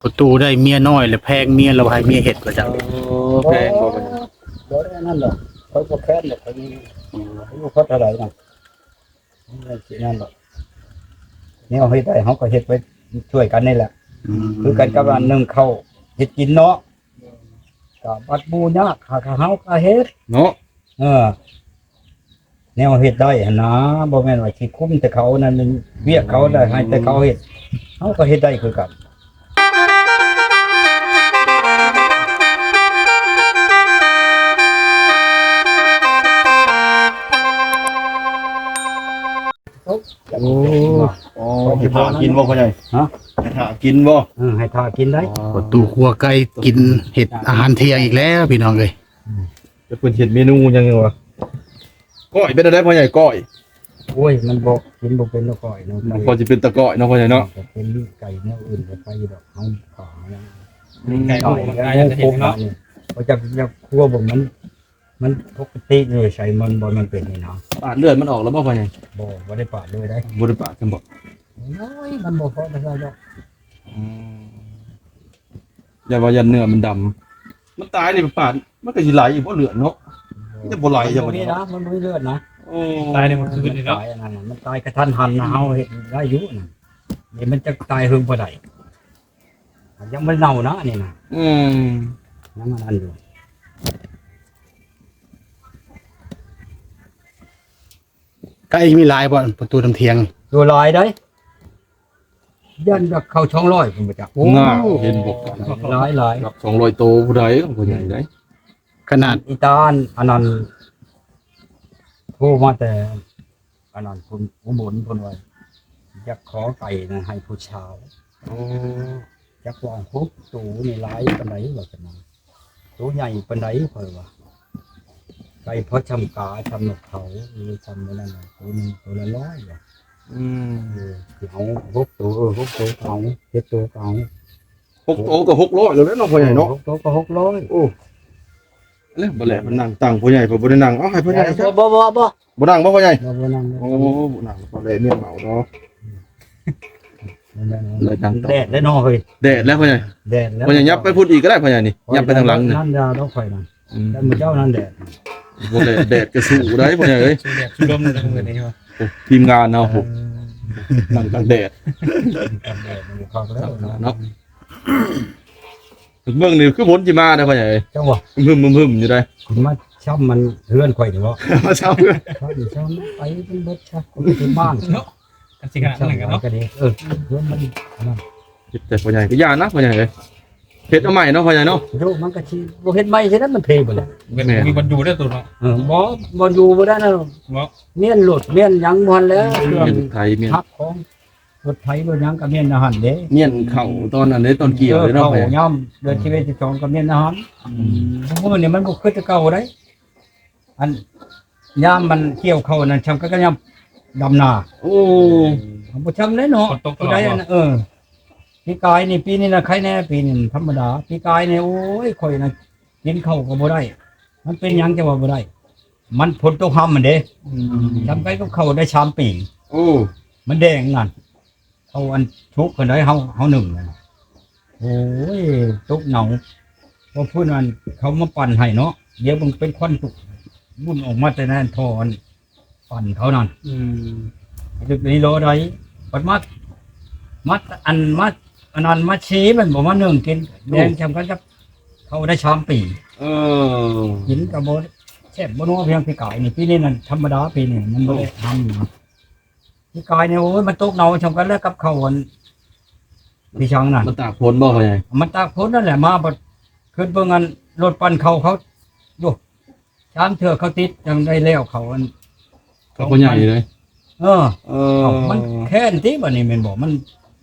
ພໍ່ຕູ້ໄດ້ເມຍນ້ອຍ ແລ້ວແພງເມຍ ແລ້ວໃຫ້ເມຍເຮັດວ່າຊັ້ນ. ໂອ້ ແພງບໍ່ບັດນີ້? ບໍ່ໄດ້ອັນນັ້ນດອກ ຂ້ອຍບໍ່ແຄ້ນດອກ ຂ້ອຍມີ ອືມ ອາຍຸພໍເທົ່າໃດນະ ມັນຊິນັ້ນດອກ ແນວເຮັດໄດ້ເຮົາກໍເຮັດໄປຊ່ວຍກັນນີ້ແຫຼະ. ອືມ ຄືກັນກັບອັນໜຶ່ງເຂົ້າເຮັດກິນເນາະ ກໍບັດໝູ່ຍາກ ຫາກເຮົາກໍເຮັດເນາະ. ເອີ ແນວເຮັດໄດ້ຫັ້ນນາ ບໍ່ແມ່ນວ່າຊິຄຸມແຕ່ເຂົານັ້ນ ວຽກເຂົາໄດ້ໃຫ້ແຕ່ເຂົາເຮັດ ເຮົາກໍເຮັດໄດ້ຄືກັນ. ໂອ້ ໂອ້ ໃຫ້ຖ້າກິນບໍ່ພໍ່ໃຫຍ່? ຮະ? ໃຫ້ຖ້າກິນບໍ່? ເອີ ໃຫ້ຖ້າກິນໄດ້. ອໍ ປະຕູຄົວໄກ່ກິນ ເຮັດອາຫານທ່ຽງອີກແລ້ວພີ່ນ້ອງເອີຍ. ອືມ ແຕ່ເພິ່ນເຮັດເມນູຫຍັງວະ? ກ້ອຍເປັນແນວໃດພໍ່ໃຫຍ່ ກ້ອຍ? ໂອ້ຍ ມັນບໍ່ ກິນບໍ່ເປັນດອກກ້ອຍເນາະ ມັນພໍຊິເປັນຕາກ້ອຍເນາະພໍ່ໃຫຍ່ເນາະ. ມັນກໍເປັນໄກ່ແນວອື່ນໄປດອກ ເຮົາຂາຍນະ. ອືມ ໄກ່ອອກກຳລັງກາຍ ຢາກເຫັນເນາະ ບໍ່ຈັກ ຢາກຄົວເບິ່ງ ມັນ ມັນປົກກະຕິຢູ່ໃສ ມັນບໍ່ ມັນເປັນນີ້ນະ. ປາດເລືອດມັນອອກແລ້ວບໍ່ພໍ່ໃຫຍ່? ບໍ່ ບໍ່ໄດ້ປາດເລີຍເດ້. ບໍ່ໄດ້ປາດຊັ້ນບໍ່? ໂອ້ຍ ມັນບໍ່ພໍເທົ່າໃດດອກ. ອືມ ຢ່າວ່າຢ້ານເນື້ອມັນດຳ ມັນຕາຍນີ້ປາດ ມັນກໍຊິໄຫຼອີກບໍ່ເລືອດເນາະ? ມັນຈະບໍ່ໄຫຼ ມັນບໍ່ມີນະ ມັນບໍ່ມີເລືອດນະ. ໂອ້ ຕາຍໃນມື້ຄືນນີ້ເນາະ ຕາຍອັນນັ້ນນະ ມັນຕາຍກະທັນຫັນນະ ເຮົາເຮັດໄດ້ຢູ່ນະ ນີ້ມັນຈະຕາຍເຮິງບໍ່ໄດ້ ຍັງບໍ່ເນົ່ານະອັນນີ້ນະ. ອືມ ຍັງອັນນັ້ນຢູ່. ໄກ່ມີຫຼາຍບໍ່ ປະຕູນຳທຽງ? ໂອ້ ຫຼາຍໃດ໋ ຢ້ານຈະເຂົ້າສອງຮ້ອຍພຸ້ນບໍ່ຈັກ. ໂອ້ ໜ້າ ເຫັນບໍ່ ຫຼາຍໆ ກັບສອງຮ້ອຍໂຕຜູ້ໃດ ຜູ້ໃຫຍ່ໃດ໋. ຂະໜາດອີຕາອັນ ອັນນັ້ນ ໂທມາແຕ່ອັນນັ້ນ ເພິ່ນອຸບົນ ເພິ່ນວ່າຢາກຂໍໄກ່ນະໃຫ້ຜູ້ສາວ. ອໍ ຈັກວ່າຫົກໂຕນີ້ຫຼາຍປານໃດວ່າຊັ້ນນະ ໂຕໃຫຍ່ປານໃດ ຂ້ອຍວ່າ ໄກ່ພໍຊ່ຳກາ ຊ່ຳນົກເຂົາ ຫຼືຊ່ຳນັ້ນນະ ໂຕໜຶ່ງໂຕລະຮ້ອຍວ່າ. ອືມ ເອີ ຊິເອົາຫົກໂຕ ເອີ ຫົກໂຕກໍເອົາ ເຈັດໂຕກໍເອົາ. ຫົກໂຕກໍຫົກຮ້ອຍແລ້ວເນາະພໍ່ໃຫຍ່ເນາະ. ເອີ ຫົກໂຕກໍຫົກຮ້ອຍ. ໂອ້ ແລ້ວບໍ່ແລະ ມັນນັ່ງຕັ້ງພໍ່ໃຫຍ່ ເພິ່ນບໍ່ໄດ້ນັ່ງ ເອົາໃຫ້ພໍ່ໃຫຍ່ ບໍ່ ບໍ່ ບໍ່ ບໍ່ ບໍ່ນັ່ງບໍ່ພໍ່ໃຫຍ່? ບໍ່ ບໍ່ນັ່ງ. ໂອ້ ບໍ່ນັ່ງ ພໍແລະ ເມຍເມົາເນາະ. ແດດແລ້ວເນາະເຮີ້ຍ ແດດແລ້ວພໍ່ໃຫຍ່ ແດດແລ້ວ. ພໍ່ໃຫຍ່ຫຍັບໄປພຸ້ນອີກກໍໄດ້ພໍ່ໃຫຍ່ນີ້ ຂ້ອຍ ຫຍັບໄປທາງຫຼັງນີ້ ນັ້ນດາວເນາະ ຂ້ອຍນັ້ນ ອືມ ແຕ່ມື້ເຊົ້ານັ້ນແດດ ບໍ່ແດດ ແດດກໍສູ້ໄດ້ພໍ່ໃຫຍ່ເອີຍ ແດດສູ້ລົມນັ້ນເລີຍ. ໂອ້ ທີມງານເຮົາ ເອີ ນັ່ງກັນແດດ ກັນແດດມັນບໍ່ຄັກແລ້ວເນາະ. ເບິ່ງນີ້ຄືຝົນຊິມາໄດ໋ພໍ່ໃຫຍ່ເອີຍ ຈັ່ງຫວະ ຫຶມໆໆຢູ່ໄດ໋. ມາຊ້ຳມັນເຮືອນຂ້ອຍນີ້ບໍ? ມາຊ້ຳເຮືອນ ຊ້ຳ ຊ້ຳໄປເປັນເບິດຊະ ຄົນເປັນບ້ານເນາະ. ກັນຊິຂະໜາດນັ້ນກໍເນາະ ເອີ ເຮືອນມັນອັນນັ້ນ ເຮັດແຕ່ພໍ່ໃຫຍ່ກໍຢ່ານະພໍ່ໃຫຍ່ເອີຍ ເຮັດເອົາໃໝ່ເນາະພໍ່ໃຫຍ່ເນາະ. ໂຍ ມັນກໍຊິບໍ່ເຮັດໃໝ່ຊິໄດ້ ມັນເພເບິດແລ້ວ ແມ່ນ ມີບ່ອນຢູ່ໄດ້ຕົວເນາະ. ເອີ ບໍ່ ບ່ອນຢູ່ບໍ່ໄດ້ນະ ເນາະ ມ້ຽນລົດມ້ຽນຫຍັງບໍ່ທັນແລ້ວ ເຄື່ອງ ລົດໄຖມ້ຽນ ຮັບຂອງ ລົດໄຖລົດຫຍັງກໍມ້ຽນຢູ່ຫັ້ນເດ້ ມ້ຽນເຂົ້າຕອນນັ້ນເດ້ ຕອນກ່ຽວເດ້ເນາະ. ເອີ ເຂົ້າຍາມເດືອນສິບເອັດ ສິບສອງກໍມ້ຽນຢູ່ຫັ້ນ. ອືມ ມື້ນີ້ມັນບໍ່ຄືແຕ່ເກົ່າໃດ໋ ອັນຍາມມັນກ່ຽວເຂົ້ານັ້ນ ຊ່ຳກັນກັບຍາມດຳນາ. ໂອ້ ບໍ່ຊ່ຳເດ້ເນາະ ຝົນຕົກຕະຫຼອດ ຜູ້ໃດອັນ ເອີ ປີກາຍນີ້ ປີນີ້ນະໄຄແນ່ ປີນີ້ທຳມະດາ. ປີກາຍນີ້ ໂອ້ຍ ຂ້ອຍນະກິນເຂົ້າກໍບໍ່ໄດ້ ມັນເປັນຫຍັງຈັ່ງວ່າບໍ່ໄດ້ ມັນຝົນຕົກຮຳຫັ້ນເດ້. ອືມ ຊ່ຳກັນກັບເຂົ້າໄດ້ສາມປີ. ໂອ້ ມັນແດງນັ້ນ ເຂົ້າອັນສຸກຫັ້ນໃດ ເຮົາ ເຮົາໜຶ້ງນັ້ນ ໂອ້ຍ ຕົກເນົ່າ ບໍ່ພຸ້ນອັນເຂົາມາປັ່ນໃຫ້ເນາະ ດຽວເບິ່ງເປັນຄວັນຕຸກບຸນອອກມາແຕ່ໃນທໍ່ອັນປັ່ນເຂົານັ້ນ. ອືມ ເຮັດແບບນີ້ລໍໄດ້ ບັດມາ ມາອັນ ມາອັນນັ້ນ ມາຊີມັນບໍ່ມາໜຶ້ງກິນ ໂອ້ ແດງຊ່ຳກັນກັບເຂົ້າໄດ້ສາມປີ. ເອີ ກິນກໍບໍ່ແຊບບໍ່ນົວ ພຽງປີກາຍນີ້ ປີນີ້ນັ້ນທຳມະດາ ປີນີ້ມັນບໍ່ໄດ້ທຳ. ປີກາຍນີ້ ໂອ້ຍ ມັນຕົກເນົ່າຊ່ຳກັນແລ້ວກັບເຂົ້າອັນ ປີຊ່າງນັ້ນ ມັນຕາກຝົນບໍ່ພໍ່ໃຫຍ່? ມັນຕາກຝົນນັ້ນແຫຼະ ມາບັດຂຶ້ນເບິ່ງອັນລົດປັ່ນເຂົ້າເຂົາ ໂຢ ສາມເທື່ອເຂົາຕິດຈັ່ງໄດ້ແລ້ວເຂົ້າອັນ ເຂົາບໍ່ໃຫຍ່ເລີຍ. ເອີ ເອີ ມັນແຄ້ນຕິບັດນີ້ແມ່ນບໍ່? ມັນ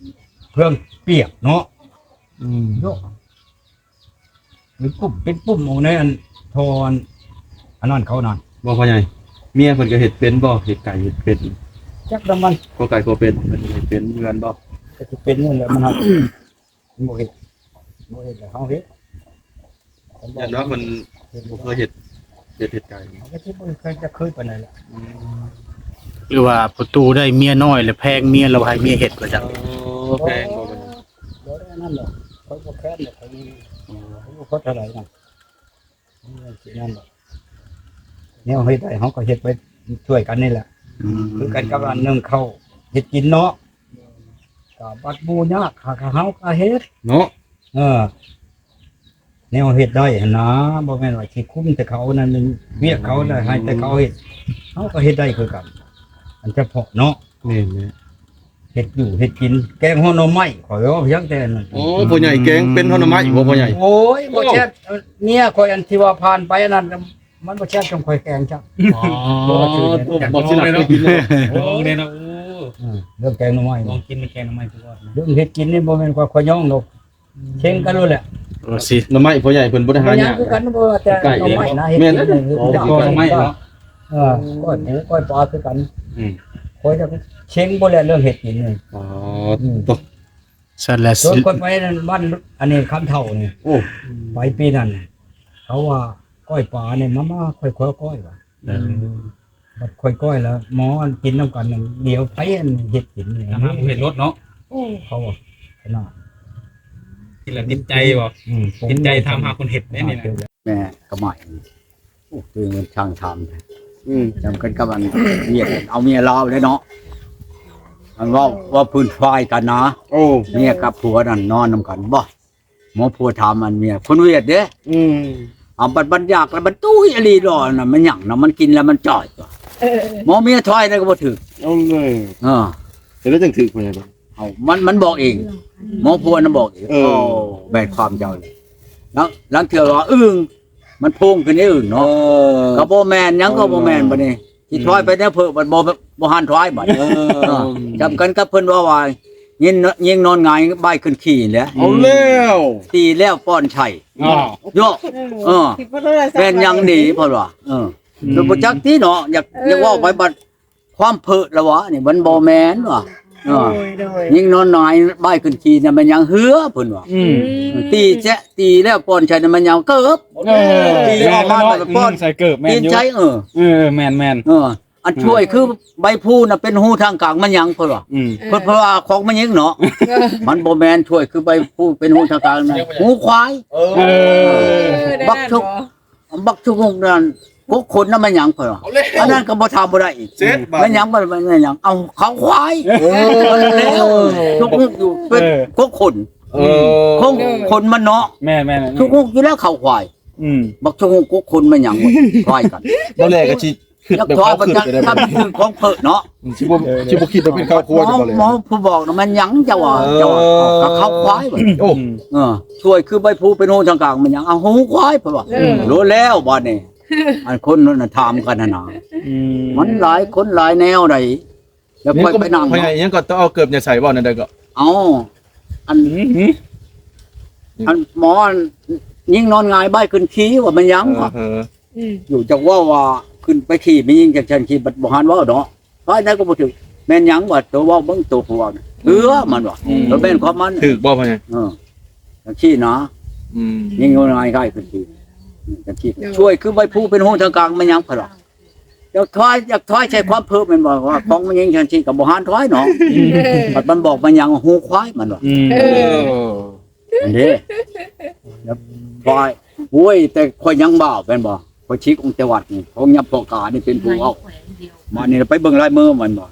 ເຄື່ອງປຽກເນາະ. ອືມ ໂຢ ເປັນປຸ້ມ ເປັນປຸ້ມອອກໃນອັນທໍ່ອັນ ອັນນັ້ນເຂົານັ້ນ ບໍ່ພໍ່ໃຫຍ່? ເມຍເພິ່ນກໍເຮັດເປັນບໍ່? ເຮັດໄກ່ເຮັດເປັດ ຈັກນຳມັນ ກໍໄກ່ກໍເປັດ ເພິ່ນເຮັດເປັນເຮືອນບໍ່? ກໍຊິເປັນນັ້ນແຫຼະ ມັນຫັ້ນ ມັນບໍ່ເຮັດ ບໍ່ເຮັດແລ້ວເຮົາເຮັດ. ຢ້ານວ່າເພິ່ນບໍ່ເຄີຍເຮັດ ເຮັດ ເຮັດໄກ່ ເຮົາກໍຊິບໍ່ເຄີຍ ຈະເຄີຍປານໃດລະ. ອືມ ຫຼືວ່າພໍ່ຕູ້ໄດ້ເມຍນ້ອຍ ແລ້ວແພງເມຍ ແລ້ວໃຫ້ເມຍເຮັດວ່າຊັ້ນ. ເອີ ແພງບໍ່ບັດນີ້? ບໍ່ໄດ້ອັນນັ້ນດອກ ຂ້ອຍ ບໍ່ແຄ້ນດອກ ເຂົາບໍ່ພໍເທົ່າໃດນະ ມັນຊິນັ້ນດອກ ແນວເຮັດໄດ້ເຮົາກໍເຮັດໄປຊ່ວຍກັນນີ້ແຫຼະ ອືມ ຄືກັນກັບອັນໜຶ່ງເຂົ້າເຮັດກິນເນາະ ກໍບັດໝູ່ຍາກ ເຮົາກໍເຮັດເນາະ ເອີ ແນວເຮັດໄດ້ຫັ້ນນາ ບໍ່ແມ່ນວ່າຊິຄຸມແຕ່ເຂົານັ້ນ ວຽກເຂົານະ ໃຫ້ແຕ່ເຂົາເຮັດ ເຮົາກໍເຮັດໄດ້ຄືກັນ ອັນສະເພາະເນາະ ແມ່ນໆ ເຮັດຢູ່ເຮັດກິນ ແກງຫົວໜໍ່ໄມ້ ຂ້ອຍເວົ້າພຽງແຕ່ນັ້ນ ໂອ້ ພໍ່ໃຫຍ່ແກງເປັນຫົວໜໍ່ໄມ້ບໍ່ພໍ່ໃຫຍ່? ໂອ້ຍ ບໍ່ແຊບ ເມຍຂ້ອຍອັນທີ່ວ່າຜ່ານໄປອັນນັ້ນ ມັນບໍ່ແຊບສ່ຳຂ້ອຍແກງຈ້ະ ອໍ ບໍ່ຊິລັກໄດ້ກິນເລີຍ ໂອ້ ແນ່ນອນ ໂອ້ ເອີ ເລື່ອງແກງໜໍ່ໄມ້ ລອງກິນແກງໜໍ່ໄມ້ກ່ອນ ເລື່ອງເຮັດກິນນີ້ບໍ່ແມ່ນວ່າຂ້ອຍຍ້ອງດອກ ເຊັງກັນໂລດແຫຼະ ວ່າຊິ ໜໍ່ໄມ້ພໍ່ໃຫຍ່ເພິ່ນບໍ່ໄດ້ຫາຍາກ ຄືກັນ ບໍ່ວ່າແຕ່ໜໍ່ໄມ້ນະ ເຮັດກິນນີ້ ແມ່ນ ກໍໜໍ່ໄມ້ເນາະ ເອີ ກ້ອຍປູກ້ອຍປາຄືກັນ ອືມ ຂ້ອຍຈະເຊັງບໍ່ແລ້ວເລື່ອງເຮັດກິນນີ້ ອໍ ອືມ ໂຕ ຊັ້ນແຫຼະ ສ່ວນຂ້ອຍໄປນັ້ນບ້ານ ອັນນີ້ຄຳເຖົ້ານີ້ ໂອ້ ໄປປີນັ້ນ ເຂົາວ່າກ້ອຍປານີ້ ມາ ມາ ຂ້ອຍຂໍກ້ອຍວ່າ ເອີ ບັດຂ້ອຍກ້ອຍແລ້ວ ໝໍອັນກິນນຳກັນນັ້ນ ດຽວໃຜອັນເຮັດກິນນີ້ ທຳຫາຜູ້ເຮັດໂລດເນາະ ໂອ້ ເຂົາວ່າຂະໜາດ ກິນແລ້ວຕິດໃຈບໍ່? ອືມ ຕິດໃຈຖາມຫາຄົນເຮັດເດ້ນີ້ນະ ແມ່ກໍໝາຍ ໂອ້ ຕົວເອງມັນຊ່າງຖາມ ອືມ ຈຳກັນກັບອັນເມຍ ເອົາເມຍລາວເດ້ເນາະ ອັນເວົ້າ ເວົ້າພື້ນຝ່າຍກັນນະ ໂອ້ ເມຍກັບຜົວນັ້ນນອນນຳກັນບໍ່? ໝໍຜົວຖາມອັນເມຍ ຄົນຫວຽດເດ້ ອືມ ເອົາບັດ ບັດຢາກແລ້ວມັນຕຸ້ຍອີ່ຫຼີດອກນະ ມັນຫຍັງນະ ມັນກິນແລ້ວມັນຈ່ອຍ ເອີ ໝໍເມຍຖອຍໄດ້ກໍບໍ່ຖືກ ເອົາເລີຍ ເອີ ເຮັດແລ້ວຈັ່ງຖືກ ເອົາ ມັນ ມັນບອກເອງ ໝໍຜົວນະບອກເອງ ເອີ ໂອ້ ແມ່ນຄວາມເຈົ້າ ລາງ ລາງເທື່ອວ່າອຶ່ງ ມັນໂພງຂຶ້ນເອງເນາະ ເອີ ກໍບໍ່ແມ່ນ ຫຍັງກໍບໍ່ແມ່ນ ເອີ ບັດນີ້ ຊິຖອຍໄປແນວເພີ້ ບັດບໍ່ ບໍ່ຫັນຖອຍບັດ ເອີ ຈຳກັນກັບເພິ່ນເວົ້າວ່າ ຍິງ ຍິງນອນຫງາຍບາຍຂຶ້ນຂີ້ແຫຼະ ເອົາແລ້ວ ຕີແລ້ວປ່ອນໄຊ ອ້າວ ໂຍ ເອີ ເອີ ແມ່ນຫຍັງດີເພິ່ນວ່າ ເອີ ອືມ ບໍ່ຈັກຕິເນາະ ຢາກ ເອີ ຢາກເວົ້າໄປບັດ ຄວາມເພີ້ລະວະນີ້ ມັນບໍ່ແມ່ນວ່າ ເອີ ໂດຍ ໂດຍ ຍິງນອນຫງາຍບາຍຂຶ້ນຂີ້ນະ ແມ່ນຫຍັງ ເຮືອ ເພິ່ນວ່າ ອືມ ອືມ ຕີແຈະ ຕີແລ້ວປ່ອນໃສ່ນະ ແມ່ນຫຍັງ ເກີບ ເອີ ຕີອອກມາແລ້ວກໍປ່ອນ ອືມ ໃສ່ເກີບ ແມ່ນຢູ່ ຕີນໃສ່ ເອີ ເອີ ແມ່ນໆ ເອີ ອັນ ອືມ ຖ້ວຍຄືໃບພູນະ ເປັນຮູທາງກາງ ແມ່ນຫຍັງ ເພິ່ນວ່າ ອືມ ເພິ່ນ ເພິ່ນວ່າຂອງແມ່ຍິງເນາະ ເອີ ມັນບໍ່ແມ່ນ ຖ້ວຍຄືໃບພູເປັນຮູທາງກາງນະ ຫູຄວາຍ ເອີ ເອີ ບັກຊຸກ ບັກຊຸກ ອັນນັ້ນ ກົກຂົນນະ ແມ່ນຫຍັງ ເພິ່ນວ່າ ເອົາແລ້ວ ອັນນັ້ນກໍບໍ່ຖາມບໍ່ໄດ້ອີກ ເສັດບາດ ແມ່ນຫຍັງ ແມ່ນຫຍັງ ເອົາ ເຂົ້າຄວາຍ ເອີ ເອົາແລ້ວ ເອີ ຊຸກຮຸກຢູ່ ເປັນ ເອີ ກົກຂົນ ເອີ ຄົງ ເອີ ຂົນມັນເນາະ ແມ່ນໆໆ ຊຸກຮຸກຢູ່ແລ້ວ ເຂົ້າຄວາຍ ອືມ ບັກຊຸກຮຸກກົກຂົນແມ່ນຫຍັງ ຄວາຍກັນ ບໍ່ແລກໍຊິ ຄິດແບບເຂົາຄິດໄປໄດ້ ຢາກຖອຍບໍ່ຈັກ ຂອງເພິ້ນເນາະ ອືມ ຊິບໍ່ ເອີ ຊິບໍ່ຄິດວ່າເປັນເຂົ້າຄົວ ໝໍ ບໍ່ແລ ໝໍຜູ້ບອກນະ ມັນຫຍັງເຈົ້າວ່າ ເອີ ເຈົ້າວ່າ ເຂົ້າຄວາຍ ໂອ້ ເອີ ຖ້ວຍຄືໃບພູເປັນຮູທາງກາງ ແມ່ນຫຍັງ ເອົາຫູຄວາຍ ເພິ່ນວ່າ ເອີ ໂລດແລ້ວບາດນີ້ ອັນຄົນນັ້ນນະຖາມກັນຫັ້ນນະ ອືມ ມັນຫຼາຍຄົນຫຼາຍແນວໃດ ແລ້ວຂ້ອຍໄປນັ່ງ ພໍ່ໃຫຍ່ຫຍັງກໍຕ້ອງເອົາເກີບໃຫຍ່ໃສ່ ເວົ້າແນວໃດກໍ ເອົາ ອັນ ອືມ ອັນໝໍ ຍິງນອນຫງາຍບາຍຂຶ້ນຂີ້ວ່າ ແມ່ນຫຍັງ ເອີ ວ່າ ເອີ ອືມ ຢູ່ຈັກເວົ້າວ່າຂຶ້ນໄປຂີ່ແມ່ຍິງຈັກຊັ້ນ ຂີ່ບັດບໍ່ຫັນເວົ້າເນາະ ໄປໄດ້ກໍບໍ່ຖືກ ແມ່ນຫຍັງວ່າ ໂຕເວົ້າເບິ່ງໂຕຜູ້ເວົ້ານະ ເອີ ມັນວ່າ ອືມ ມັນແມ່ນຄວາມມັນ ຖືກບໍ່ພໍ່ໃຫຍ່ ເອີ ຈັ່ງຊີ້ນະ ອືມ ຍິງນອນຫງາຍຄ້າຍຂຶ້ນຂີ່ ຈັ່ງຊີ້ ໂດຍ ຖ້ວຍຄືໃບພູເປັນຮູທາງກາງ ແມ່ນຫຍັງ ເພິ່ນວ່າ ຢາກຖອຍ ຢາກຖອຍໃສ່ຄວາມເພີ້ແມ່ນບໍ່ ວ່າຂອງແມ່ຍິງຈັ່ງຊີ້ກໍບໍ່ຫັນຖອຍເນາະ ອືມ ບັດມັນບອກແມ່ນຫຍັງ ຫູຄວາຍ ມັນວ່າ ອືມ ເອີ ເອີ ອັນເດ້ ແລ້ວວ່າ ໂອ້ຍ ແຕ່ຂ້ອຍຍັງບ່າວແມ່ນບໍ່ ຂ້ອຍຊິກອງແຕ່ວັດນີ້ ຂອງຍາພໍ່ການີ້ເປັນຜູ້ເວົ້າ ມານີ້ໄປເບິ່ງລາຍມືມັນບໍ່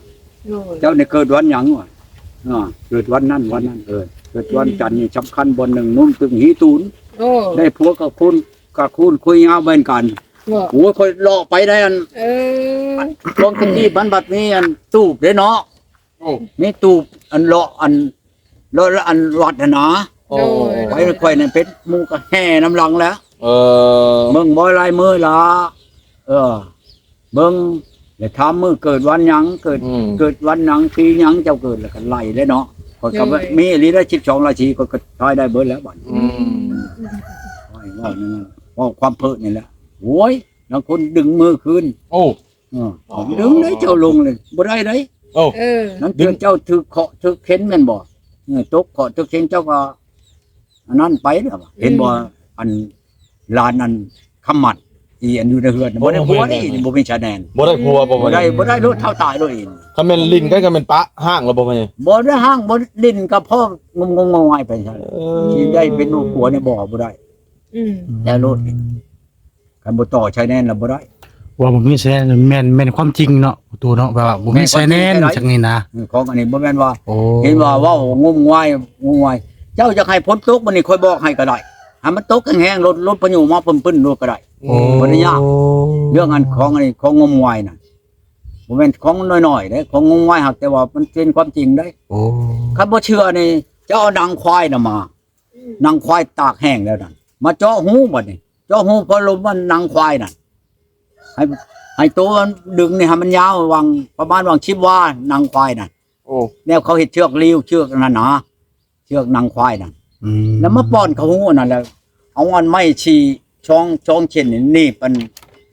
ໂດຍ ເຈົ້ານີ້ເກີດວັນຫຍັງວະ ອ່າ ເກີດວັນນັ້ນວັນນັ້ນ ເອີ ເກີດວັນຈັນນີ້ສຳຄັນບ່ອນໜຶ່ງ ນຸ່ງຕຶງຫີຕູນ ໂອ້ ໄດ້ຜົວກັບຄຸນ ກັບຄຸນຄຸຍຍາວແມ່ນກັນ ໂອ້ຍ ຂ້ອຍເລາະໄປໄດ້ອັນ ເອີ ຂອງຕະກີ້ມັນບັດມີອັນຕູບເດ້ເນາະ ໂອ້ ມີຕູບອັນເລາະອັນ ແລ້ວ ແລ້ວອັນວັດຫັ້ນນະ ໂດຍ ໄປຂ້ອຍນັ້ນເປັນໝູ່ກໍແຫ່ນຳຫຼັງແຫຼະ ເອີ ເບິ່ງບໍ່ລາຍມືລະ ເອີ ເບິ່ງ ແລ້ວຖາມມື້ເກີດວັນຫຍັງ ເກີດ ອືມ ເກີດວັນຫຍັງ ປີຫຍັງເຈົ້າເກີດ ແລ້ວກໍໄລ່ເດ້ເນາະ ຂ້ອຍກໍ ໂດຍ ມີອີ່ຫຼີໄດ໋ ສິບສອງລາສີ ຂ້ອຍກໍທາຍໄດ້ເບິດແລ້ວບັດນີ້ ອືມ ໂອ້ຍ ເວົ້າແນວນັ້ນ ເວົ້າຄວາມເພີ້ນີ້ແຫຼະ ໂອ້ຍ ລາງຄົນດຶງມືຄືນ ໂອ້ ເອີ ອໍ ດຶງໄດ້ເຈົ້າລົງເລີຍ ບໍ່ໄດ້ເດ້ ໂອ້ ເອີ ນັ້ນຄືເຈົ້າຖືກເຄາະຖືກເຂັນແມ່ນບໍ່ ເອີ ຕົກເຄາະຕົກເຂັນເຈົ້າກໍອັນນັ້ນໄປແລ້ວ ອືມ ເຫັນບໍ່ ອັນຫຼານອັນຄຳໝັດ ທີ່ອັນຢູ່ໃນເຮືອນ ບໍ່ໄດ້ຜົວນີ້ ບໍ່ມີຊາຍແດນ ບໍ່ໄດ້ຜົວບໍ່ ບໍ່ໄດ້ ບໍ່ໄດ້ໂລດ ເທົ່າຕາຍໂລດອີກ ຄັນແມ່ນຫຼິ້ນກັນກໍແມ່ນປະຮ້າງແລ້ວບໍ່ ພໍ່ໃຫຍ່? ບໍ່ໄດ້ຮ້າງ ບໍ່ຫຼິ້ນກໍພໍງມໆງອຍໆໄປຊັ້ນ ເອີ ຊິໄດ້ເປັນລູກຜົວນີ້ບໍ່ ບໍ່ໄດ້ ອືມ ແລ້ວໂລດ ຄັນບໍ່ຕໍ່ຊາຍແດນແລ້ວບໍ່ໄດ້ ວ່າບໍ່ມີຊາຍແດນແມ່ນ ແມ່ນຄວາມຈິງເນາະ ປະຕູເນາະ ແບບວ່າບໍ່ມີຊາຍແດນ ແມ່ນຄວາມຈິງ ຈັ່ງນີ້ນະ ເອີ ຂອງອັນນີ້ບໍ່ແມ່ນວ່າ ໂອ້ ເຫັນວ່າເວົ້າງມງາຍ ງມງາຍ ເຈົ້າຢາກໃຫ້ຝົນຕົກ ມື້ນີ້ຂ້ອຍບອກໃຫ້ກໍໄດ້ ໃຫ້ມັນຕົກແຮງໆ ລົດ ລົດພາຍຸມາປຶ້ນໆ ໂລດກໍໄດ້ ໂອ້ ບໍ່ໄດ້ຍາກ ເລື່ອງອັນຂອງອັນນີ້ ຂອງງົມງາຍນະ ບໍ່ແມ່ນຂອງນ້ອຍໆເດ້ ຂອງງົມງາຍ ຫາກແຕ່ວ່າມັນເປັນຄວາມຈິງເດ້ ໂອ້ ຄັນບໍ່ເຊື່ອນີ້ ເຈົ້າເອົາໜັງຄວາຍນະມາ ໜັງຄວາຍຕາກແຫ້ງແລ້ວນັ້ນ ມາເຈາະຮູບັດນີ້ ເຈາະຮູພໍລົມມັນໜັງຄວາຍນັ້ນ ໃຫ້ ໃຫ້ໂຕມັນດຶງນີ້ໃຫ້ມັນຍາວຫວ່າງ ປະມານຫວ່າງສິບວາ ໜັງຄວາຍນັ້ນ ໂອ້ ແນວເຂົາເຮັດເຊືອກລີວ ເຊືອກນັ້ນນະ ເຊືອກໜັງຄວາຍນັ້ນ ອືມ ແລ້ວມາປ້ອນເຂົ້າຮູອັນນັ້ນ ແລ້ວເອົາອັນໄມ້ສີ່ ສອງ ສອງເສັ້ນນີ້ໜີບອັນ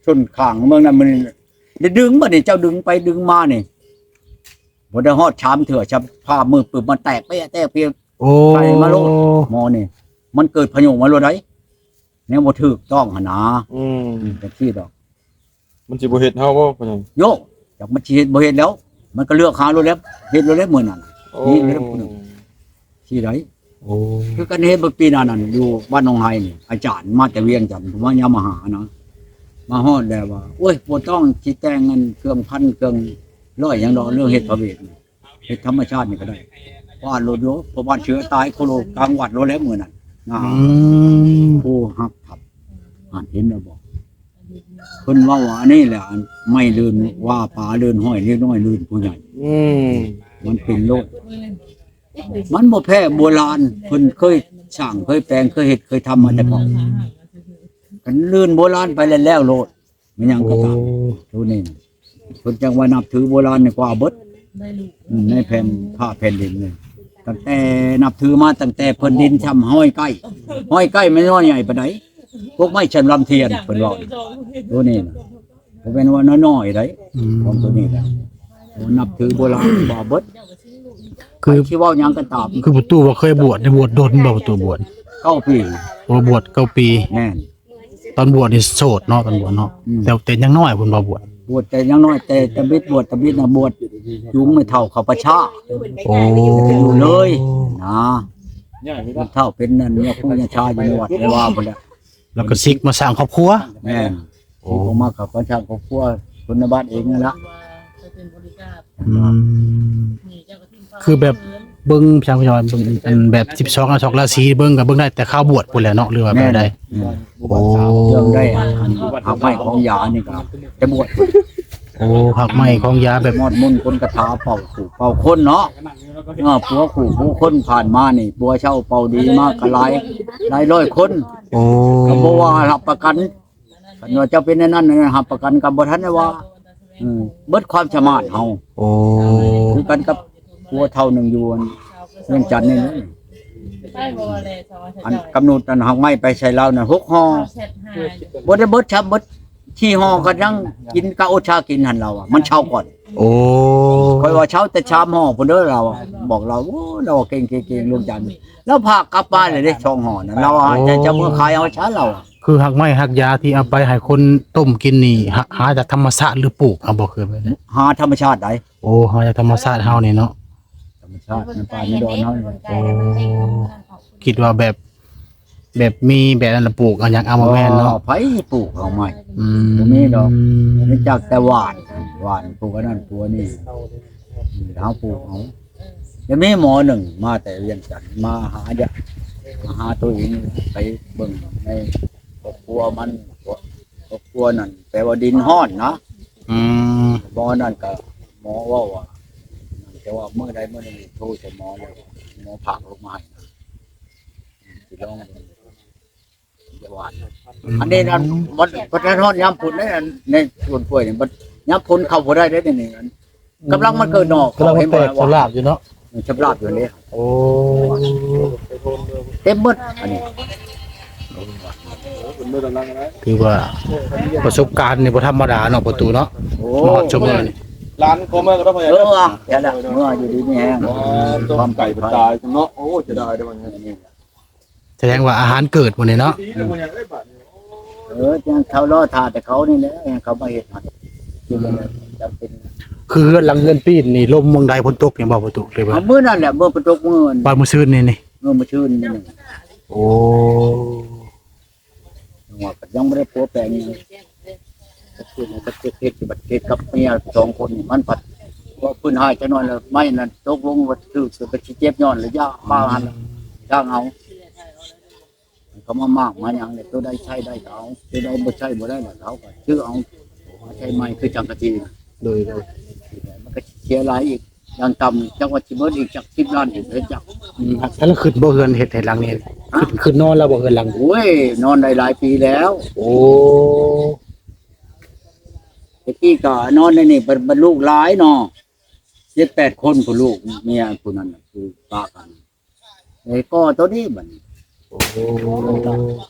ຊົນຂ້າງເມືອງນັ້ນ ມື້ນີ້ໄດ້ດຶງ ບັດນີ້ເຈົ້າດຶງໄປດຶງມານີ້ ບໍ່ໄດ້ຮອດສາມເທື່ອ ສະພາບມືປຶບ ມັນແຕກເປະແຕກເປະ ໂອ້ ໃສ່ມາໂລດ ໝໍນີ້ ມັນເກີດພະຍຸມາໂລດໃດ ແນວບໍ່ຖືກຕ້ອງຫັ້ນນາ ອືມ ອືມ ຈັກຊີ້ດອກ ມັນຊິບໍ່ເຮັດເຮົາບໍ່ ພໍ່ໃຫຍ່? ໂຍ ຈັກມັນຊິເຮັດບໍ່ເຮັດແລ້ວ ມັນກໍເລືອກຫາໂລດແລ້ວ ເຮັດໂລດແລ້ວມື້ນັ້ນ ໂອ້ ນີ້ເລີຍຜູ້ໜຶ່ງ ຊິໄດ້ ໂອ້ ຄືກັນເຮັດເບິ່ງປີໜ້ານັ້ນ ຢູ່ບ້ານໜອງໄຮນີ້ ອາຈານມາແຕ່ວຽງຈັນ ມາ ຍາມມາຫານະ ມາຮອດແລ້ວວ່າ ໂອ້ຍ ບໍ່ຕ້ອງຊິແຕ່ງອັນເຄື່ອງພັນ ເຄື່ອງຮ້ອຍຫຍັງດອກ ເລື່ອງເຮັດພະເວດນີ້ ເຮັດທຳມະຊາດນີ້ກໍໄດ້ ວາດໂລດໂຍ ເພາະວາດເສືອຕາຍໂຄໂລກາງວັດໂລດແລ້ວມື້ນັ້ນນະ ອືມ ຜູ້ຮັບທັບ ອ່ານເຫັນແລ້ວບໍ່? ເພິ່ນເວົ້າວ່າອັນນີ້ແຫຼະ ອັນໄມ້ລື່ນວ່າປາລື່ນຫ້ອຍ ເດັກນ້ອຍລື່ນຜູ້ໃຫຍ່ ອືມ ມັນເປັນໂລດ ມັນບໍ່ແພ້ໂບລານ ເພິ່ນເຄີຍສ້າງ ເຄີຍແປງ ເຄີຍເຮັດ ເຄີຍທຳມາແຕ່ເກົ່າ ອືມ ຄັນລື່ນໂບລານໄປແລ້ວ ແລ້ວໂລດ ແມ່ນຫຍັງກໍຕາມ ໂອ້ ໂຕນີ້ນະ ເພິ່ນຈັ່ງວ່ານັບຖືໂບລານນີ້ກວ່າເບິດ ອືມ ໃນແຜ່ນຟ້າແຜ່ນດິນນີ້ ຕັ້ງແຕ່ນັບຖືມາ ຕັ້ງແຕ່ເພິ່ນດິນຊ່ຳຮ້ອຍໄກ້ ຮ້ອຍໄກ້ແມ່ນນ້ອຍໃຫຍ່ປານໃດ ພວກໄມ້ຊຳລຳທຽນ ເພິ່ນເວົ້າ ໂຕນີ້ນະ ບໍ່ແມ່ນວ່ານ້ອຍໆໃດ ອືມ ຂອງໂຕນີ້ນະ ໂອ້ ນັບຖືໂບລານກວ່າເບິດ ຄື ໃຜຊິເວົ້າຫຍັງກໍຕາມ ຄືປະຕູບໍ່ເຄີຍບວດ ໄດ້ບວດດົນບໍ່ປະຕູບວດ? ເກົ້າປີ ໂອ້ ບວດເກົ້າປີ ແມ່ນ ຕອນບວດນີ້ໂສດເນາະ ຕອນບວດເນາະ ອືມ ແຕ່ ແຕ່ຍັງນ້ອຍພຸ້ນບໍ່ບວດ? ບວດແຕ່ຍັງນ້ອຍ ແຕ່ຕະບິດ ບວດຕະບິດນະ ບວດຈຸງແມ່ເຖົ້າເຂົ້າປ່າຊ້າ ໂອ້ ແລ້ວກໍຢູ່ເລີຍນະ ແມ່ເຖົ້າເປັນນັ້ນ ຍາຄູຍາຊາຢູ່ໃນວັດໃນວາພຸ້ນແຫຼະ ແລ້ວກໍສິກມາສ້າງຄອບຄົວ ແມ່ນ ໂອ້ ສິກອອກມາກໍມາສ້າງຄອບຄົວ ຄົນໃນບ້ານເອງນັ້ນລະ ອືມ ຄືແບບເບິ່ງ ເບິ່ງອັນແບບສິບສອງ ສອງລາສີ ເບິ່ງກໍເບິ່ງໄດ້ແຕ່ຄາວບວດພຸ້ນແຫຼະເນາະ ຫຼືວ່າແບບໃດ? ແມ່ນ ໂອ້ ເລື່ອງໄດ້ອັນຮາກໄມ້ຂອງຢານີ້ກໍແຕ່ບວດ ໂອ້ ຮາກໄມ້ຂອງຢາແບບມອດມົນຄົນກະຖາເປົ່າຄູ່ເປົ່າຄົນເນາະ ເອີ ຜົວຄູ່ຜູ້ຄົນຜ່ານມານີ້ ຜົວເຊົາເປົ່າດີມາກໍຫຼາຍ ຫຼາຍຮ້ອຍຄົນ ໂອ້ ກໍບໍ່ວ່າຮັບປະກັນ ຄັນວ່າເຈົ້າເປັນແນວນັ້ນ ແນວນັ້ນ ຮັບປະກັນກໍບໍ່ທັນໄດ້ວ່າ ເອີ ເບິດຄວາມສາມາດເຮົາ ໂອ້ ຄືກັນກັບຜົວເຖົ້າໜຶ່ງຢູ່ອັນວຽງຈັນນີ້ ອັນກຳນົດອັນຮາກໄມ້ໄປໃສ່ລາວນັ້ນຫົກຫໍ່ ບໍ່ໄດ້ເບິດຊ້ຳ ເບິດສີ່ຫໍ່ກໍຍັງກິນກະອົດຊາກິນຫັ້ນລາວວ່າ ມັນເຊົາກ່ອນ ໂອ້ ຂ້ອຍວ່າເຊົາແຕ່ສາມຫໍ່ພຸ້ນເດີລາວ ບອກລາວ ໂອ້ ລາວເກັ່ງໆ ເກັ່ງ ລວງຈັນ ລາວພາກັບມາເລີຍເດ້ສອງຫໍ່ນັ້ນ ລາວວ່າ ໂອ້ ຈະ ຈະເມືອຂາຍເອົາຊະລາວ ຄືຮາກໄມ້ຮາກຢາທີ່ເອົາໄປໃຫ້ຄົນຕົ້ມກິນນີ້ ຫາ ຫາຈາກທຳມະຊາດ ຫຼື ປູກເອົາບໍ່? ຄື ຫາທຳມະຊາດໃດ ໂອ້ ຫາຈາກທຳມະຊາດເຮົານີ້ເນາະ ທຳມະຊາດໃນປ່າໃນດອນເຮົານີ້ ໂອ້ ຄິດວ່າແບບ ແບບມີແບບນັ້ນລະປູກເອົາຫຍັງເອົາ ບໍ່ແມ່ນເນາະ ໃຜປູກເອົາໄມ້ ອືມ ບໍ່ມີດອກ ມີຈັກແຕ່ຫວ່ານ ຫວ່ານປູກອັນນັ້ນປູກອັນນີ້ ເຮົາປູກເອົາ ຈະມີໝໍໜຶ່ງມາແຕ່ວຽງຈັນ ມາຫາຢາ ມາຫາໂຕເອງ ໄປເບິ່ງໃນຄອບຄົວມັນ ຄອບຄົວນັ້ນ ແປວ່າດິນຮ້ອນນະ ອືມ ໝໍນັ້ນກະ ໝໍເວົ້າວ່າ ແຕ່ວ່າມື້ໃດມື້ໜຶ່ງໂທໃສ່ໝໍແລ້ວ ໝໍຝາກລົງມາໃຫ້ນະ ຊິລອງເບິ່ງ ອືມ ອັນນີ້ນັ້ນ ມັນ ມັນບໍ່ທັນຮອດຍາມຝົນເດ້ ອັນໃນສວນກ້ວຍນີ້ ມັນຍາມຝົນເຂົ້າບໍ່ໄດ້ເດ້ ນີ້ ອືມ ກຳລັງມັນເກີດໜໍ່ ກຳລັງມັນແຕກ ເຫັນບໍ່ ສະຫຼາບຢູ່ເນາະ ເອີ ສະຫຼາບຢູ່ເດ້ ໂອ້ ເຕັມໝົດ ອັນນີ້ ຖືວ່າປະສົບການນີ້ບໍ່ທຳມະດາເນາະ ປະຕູເນາະ ໂອ້ ມາຮອດຊຸມມື້ນີ້ ຫຼານຂໍເມືອກໍຕ້ອງ ເອີ ຢ່າລະ ເມືອຢູ່ດີມີແຮງ ຄວາມໄກບໍ່ຕາຍເນາະ ໂອ້ ເສຍດາຍເດ້ ສະແດງວ່າອາຫານເກີດມື້ນີ້ເນາະ ອືມ ເອີ ຈັ່ງເຂົາລໍຖ້າແຕ່ເຂົານີ້ແຫຼະ ໃຫ້ເຂົາມາເຮັດໃຫ້ ຄືວ່າຈຳເປັນ. ຄືເຮືອນຫຼັງເຮືອນປີນນີ້ ລົມຫວ່າງໃດ ຝົນຕົກນີ້ບໍ່ ປະຕູ ຫຼືວ່າ? ເອົາ ມື້ນັ້ນແຫຼະ ເມື່ອຝົນຕົກມື້ ປານມື້ຊືນນີ້ນີ້ ເອີ ມື້ຊືນນີ້. ໂອ້ ຍັງວ່າຍັງບໍ່ໄດ້ປົວແປງຫຍັງ ເຮັດກັບເມຍສອງຄົນນີ້ ມັນພັດ ເວົ້າພື້ນຫາຍຈັກໜ້ອຍແລ້ວ ໄມ້ນັ້ນຕົກລົງ ວ່າຖືກ ກໍຊິເຈັບຍ້ອນລະຍະ ປາຫັ້ນ ອືມ ທາງເຮົາ ເຂົາມາໝາກມາຫຍັງ ໂຕໃດໃຊ້ໄດ້ກໍເອົາ ໂຕໃດບໍ່ໃຊ້ບໍ່ໄດ້ລະ ເຮົາກໍຊື້ເອົາ ມາໃຊ້ໃໝ່ ຄືສັງກະສີ. ໂດຍ ໂດຍ ມັນກໍເສຍຫຼາຍອີກ ຢ່າງຕ່ຳຈັກວ່າຊິເບິດອີກຈັກສິບລ້ານ ເຮັດຈັກ ອືມ ແລ້ວຂຶ້ນບໍ່ ເຮືອນເຮັດໃຫ້ຫຼັງນີ້? ຮະ? ຂຶ້ນ ຂຶ້ນນອນແລ້ວບໍ່ ເຮືອນຫຼັງ? ໂອ້ຍ ນອນໄດ້ຫຼາຍປີແລ້ວ. ໂອ້ ແຕ່ກີ້ກໍນອນໃນນີ້ ບັດ ບັດລູກຫຼາຍເນາະ ເຈັດແປດຄົນ ຜູ້ລູກເມຍຜູ້ນັ້ນ ຜູ້ປາກັນ ເອີ ກໍໂຕນີ້ບັດນີ້ ໂອ້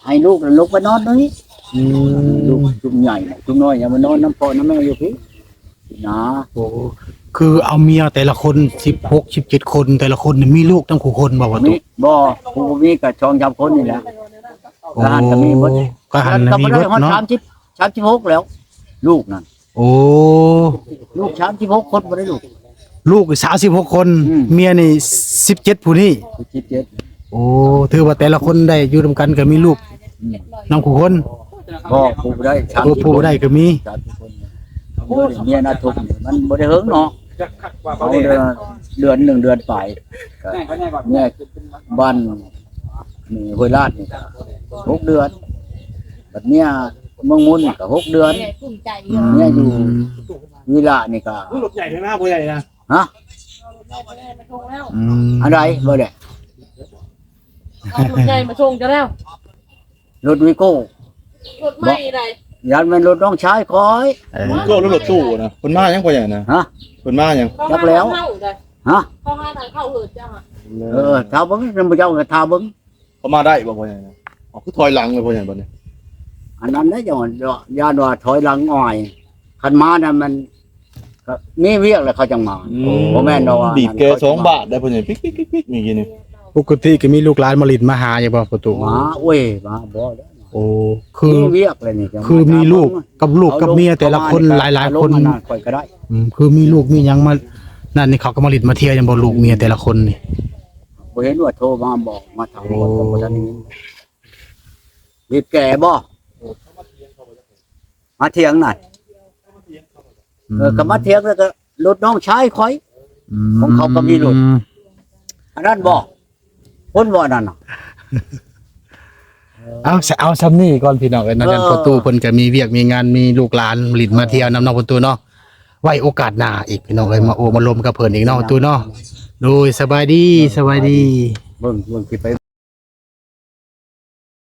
ໃຫ້ລູກ ລູກໄປນອນໂຕນີ້ ອືມ ລູກຊຸມໃຫຍ່ ຊຸມນ້ອຍຍັງມານອນນຳພໍ່ນຳແມ່ຢູ່ພີ້ນະ. ໂອ້ ຄືເອົາເມຍແຕ່ລະຄົນສິບຫົກ ສິບເຈັດຄົນ ແຕ່ລະຄົນນີ້ມີລູກນຳຄູ່ຄົນບໍ່? ບໍ່ ຜູ້ບໍ່ມີກໍສອງສາມຄົນນີ້ແຫຼະ. ໂອ້ ທະຫານກໍມີໝົດ ທະຫານກໍມີໝົດເນາະ ສາມສິບ ສາມສິບຫົກແລ້ວ ລູກນັ້ນ. ໂອ້ ລູກສາມສິບຫົກຄົນບໍ່ໄດ້ລູກ ລູກສາມສິບຫົກຄົນ ອືມ ເມຍນີ້ສິບເຈັດຜູ້ນີ້ ສິບເຈັດ. ໂອ້ ຖືວ່າແຕ່ລະຄົນໄດ້ຢູ່ນຳກັນກໍມີລູກ ອືມ ນຳຄູ່ຄົນ ບໍ່ ຜູ້ບໍ່ໄດ້ ເອີ ຜູ້ບໍ່ໄດ້ກໍມີ ສາມສິບຄົນ. ເມຍນາທຸກນີ້ມັນບໍ່ໄດ້ເຫິງເນາະ ເອົາເດືອນ ເດືອນໜຶ່ງເດືອນປາຍ ກໍເມຍບ້ານ ນີ້ ຫ້ວຍລາດນີ້ກໍຫົກເດືອນ ບັດເມຍເມືອງມົນນີ້ກໍຫົກເດືອນ ອືມ ເມຍຢູ່ວິລະນີ້ກໍ ລົດໃຫຍ່ໄປມາບໍ່ໃຫຍ່ນະ ຮະ ອືມ ອັນໃດບໍ່ແຫຼະ ເອົາລົດໃຫຍ່ມາສົ່ງເຈົ້າແລ້ວ ລົດວີໂກ້ ລົດໃໝ່ໃດ ຢ້ານແມ່ນລົດນ້ອງຊາຍຂ້ອຍ. ເອີ ລົດ ລົດຕູ້ນະ ເພິ່ນມາຫຍັງພໍ່ໃຫຍ່ນະ? ຮະ ເພິ່ນມາຫຍັງ? ຈັກແລ້ວ ເຂົາຫາທາງເຂົ້າເຮືອນເຈົ້າ ເອີ ຖ້າເບິ່ງນຳເຈົ້າກໍຖ້າເບິ່ງ ເຂົາມາໄດ້ບໍ່ພໍ່ໃຫຍ່ນະ? ເອົາ ຄືຖອຍຫຼັງເລີຍພໍ່ໃຫຍ່ບັດນີ້ ອັນນັ້ນແຫຼະ ຢ້ານ ຢ້ານວ່າຖອຍຫຼັງອ້ອຍ ຄັນມານະມັນ ກໍມີວຽກແລ້ວເຂົາຈັ່ງມາ ອືມ ບໍ່ແມ່ນດອກວ່າ ບີບແກສອງບາດໄດ້ພໍ່ໃຫຍ່ ປິກໆໆໆ ນີ້ກີ້ນີ້. ປົກກະຕິກໍມີລູກຫຼານມາຫຼິ້ນມາຫາຢູ່ບໍ່ປະຕູ? ມາ ໂອ້ຍ ມາບໍ່ແລ້ວ. ໂອ້ ຄື ມີວຽກແລ້ວນີ້ ຄືມີລູກກັບລູກກັບເມຍແຕ່ລະຄົນຫຼາຍໆຄົນ ຂ້ອຍກໍໄດ້ ອືມ ຄືມີລູກມີຫຍັງມານັ້ນນີ້ ເຂົາກໍມາຫຼິ້ນມາທ່ຽວແມ່ນບໍ່ ລູກເມຍແຕ່ລະຄົນນີ້? ບໍ່ເຫັນວ່າໂທມາບອກມາຖາມ ໂອ້ ບໍ່ທັນໄດ້ຍິນ ບີບແກບໍ່? ມາຖຽງນັ້ນ ອືມ ເອີ ກໍມາຖຽງແລ້ວກໍລົດນ້ອງຊາຍຂ້ອຍ ອືມ ຂອງເຂົາກໍມີລົດ ອັນນັ້ນບໍ່ ຄົນບໍ່ອັນນັ້ນນະ. ເອົາ ເອົາຊ່ຳນີ້ກ່ອນພີ່ນ້ອງເອີຍເນາະ ເອີ ພໍ່ຕູ້ເພິ່ນກໍມີວຽກມີງານ ມີລູກຫຼານຫຼິ້ນມາທ່ຽວນຳເນາະພໍ່ຕູ້ເນາະ ໄວ້ໂອກາດໜ້າອີກພີ່ນ້ອງເອີຍ ມາໂອ້ມາລົມກັບເພິ່ນອີກເນາະພໍ່ຕູ້ເນາະ. ໂດຍ ສະບາຍດີ ເອີ ສະບາຍດີ ເບິ່ງ ເບິ່ງຊິໄປ